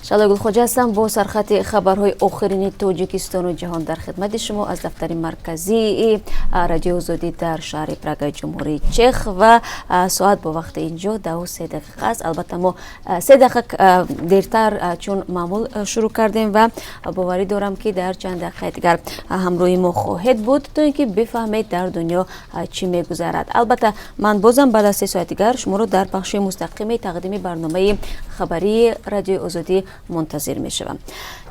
Шаҳлои Гулхоҷа ҳастам бо сархати хабарҳои охирини Тоҷикистону ҷаҳон дар хидмати шумо аз дафтари марказии Радиои Озодӣ дар шаҳри Прагаи Ҷумҳурии Чех. Ва соат бо вақти инҷо 10:03 аст. Албатта, мо 3 дақиқа дертар, чун маъмул, шурӯъ кардем ва боварӣ дорам, ки дар чанд дақиқаи дигар ҳамроҳи мо хоҳед буд, то ин ки бифаҳмед, дар дунё чӣ мегузарад. Албатта, ман бозам баъд аз 3 соат дигар шуморо дар пахши мустақими тақдими барномаи хабарии Радиои Озодӣ мунтазир мешавам.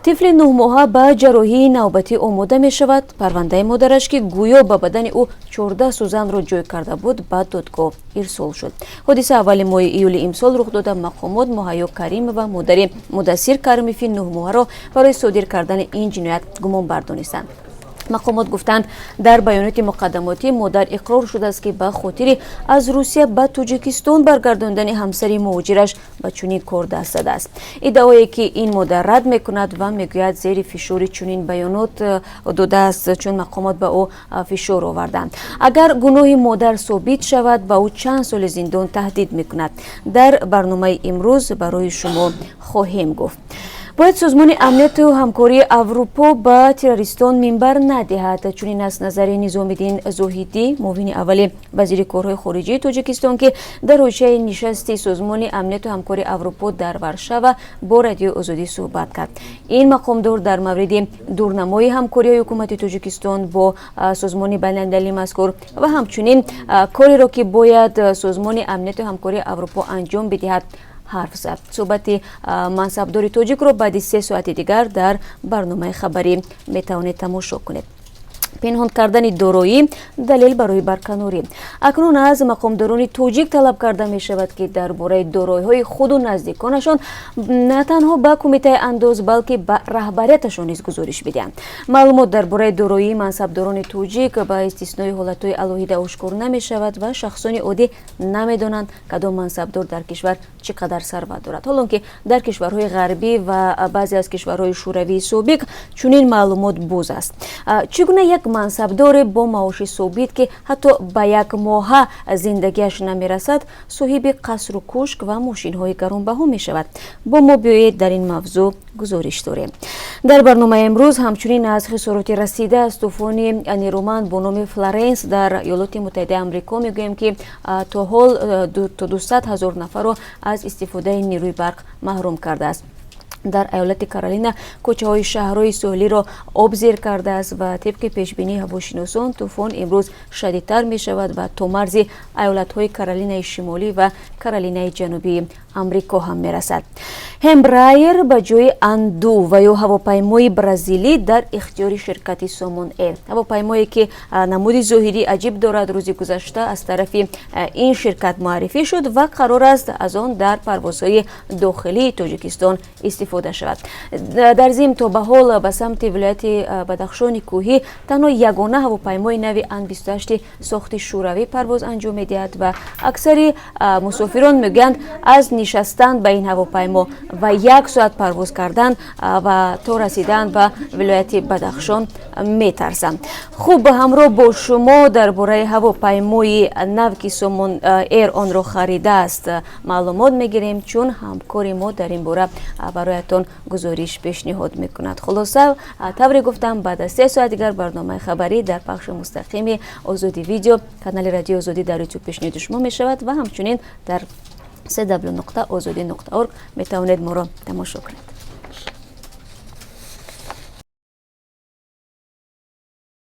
Тифли 9-моҳа ба ҷарроҳии навбатӣ омода мешавад. Парвандаи модараш, ки гӯё ба бадани ӯ 14 сӯзанро ҷой карда буд, ба додгоҳ ирсол шуд. Ҳодиса аввали моҳи июли имсол рух дода. Мақомот Муҳайё Каримова, модари Мудассир Каримови 9-моҳаро барои содир кардани ин ҷиноят гумонбар донистанд. Мақомот гуфтанд, дар баёноти муқаддамотӣ модар иқрор шудааст, ки ба хотири аз Русия ба Тоҷикистон баргардондани ҳамсари муҳоҷираш ба чунин кор даст задааст. Иддаое, ки ин модар рад мекунад ва мегӯяд, зери фишори чунин баёнот додааст, чун мақомот ба ӯ фишор оварданд. Агар гуноҳи модар собит шавад, ба ӯ чанд соли зиндон таҳдид мекунад. Дар барномаи имрӯз барои шумо хоҳем гуфт. Бояд Созмони Амнияту Ҳамкории Аврупо ба террористон минбар надиҳад. Чунин аст назари Низомиддин Зоҳидӣ, муовини аввали вазири корҳои хориҷии Тоҷикистон, ки дар ҳошияи нишасти Созмони Амнияту Ҳамкории Аврупо дар Варшава бо Радиои Озодӣ суҳбат кард. Ин мақомдор дар мавриди дурнамои ҳамкориҳои ҳукумати Тоҷикистон бо созмони байналмилалии мазкур ва ҳамчунин кореро, ки бояд Созмони Амнияту Ҳамкории Аврупо анҷом бидиҳад, ҳарф зад. Суҳбати мансабдори тоҷикро баъди 3 соати дигар дар барномаи хабарӣ метавонед тамошо кунед. Пинҳон кардани дороӣ далел барои барканорӣ. Акнун аз мақомдорони тоҷик талаб карда мешавад, ки дар бораи дороиҳои худу наздиконашон на танҳо ба Кумитаи андоз, балки ба раҳбарияташон низ гузориш бидиҳанд. Маълумот дар бораи дороии мансабдорони тоҷик ба истиснои ҳолатҳои алоҳида ошкор намешавад ва шахсони оддӣ намедонанд, кадом мансабдор дар кишвар чӣ қадар сарват дорад, ҳолон ки дар кишварҳои ғарбӣ ва баъзе аз кишварҳои Шӯравии собиқ чунин маълумот боз аст. Чӣ гуна як мансабдоре бо маоши собит, ки ҳатто ба як моҳа зиндагиаш намерасад, соҳиби қасру кӯшк ва мошинҳои гаронбаҳо мешавад? Бо мо биёед, дар ин мавзӯъ гузориш дорем. Дар барномаи имрӯз ҳамчунин аз хисороти расида аз тӯфони нерӯманд бо номи Флоренс дар Иёлоти Муттаҳидаи Амрико мегӯем, ки то ҳол то 200 000 нафарро аз истифодаи нерӯи барқ маҳрум кардааст. Дар аёлати Каролина кӯчаҳои шаҳрҳои соҳилиро об зер кардааст ва тибқи пешбинии ҳавошиносон, тӯфон имрӯз шадидтар мешавад ва то марзи аёлатҳои Каролинаи Шимолӣ ва Каролинаи Ҷанубии Амрико ҳам мерасад. Эмбраер ба ҷои Анду ва ё ҳавопаймои бразилӣ дар ихтиёри ширкати Сомон Эйр. Ҳавопаймое, ки намуди зоҳирии аҷиб дорад, рӯзи гузашта аз тарафи ин ширкат муаррифӣ шуд ва қарор аст аз он дар парвозҳои дохилии Тоҷикистон истифода шавад. Дар зимн, то ба ҳол ба самти вилояти Бадахшони Кӯҳӣ танҳо ягона ҳавопаймои нави Ан 28 сохти Шӯравӣ парвоз анҷом медиҳад ва аксари мусофирон мегӯянд, аз нишастан ба ин ҳавопаймо ва як соат парвоз кардан ва то расидан ба вилояти Бадахшон метарсанд. Хуб, ҳамроҳ бо шумо дар бораи ҳавопаймои нав, ки Сомон Эйр онро харидааст, маълумот мегирем, чун ҳамкори мо дар ин бора бароятон гузориш пешниҳод мекунад. Хулоса, тавре гуфтам, баъд аз 3 соат дигар барномаи хабарӣ дар пахши мустақими Озодӣ Видео, канали Радиои Озодӣ дар Ютуб пешниҳоди шумо мешавад ва ҳамчунин дар cw.ozodi.org метавонед моро тамошо кунед.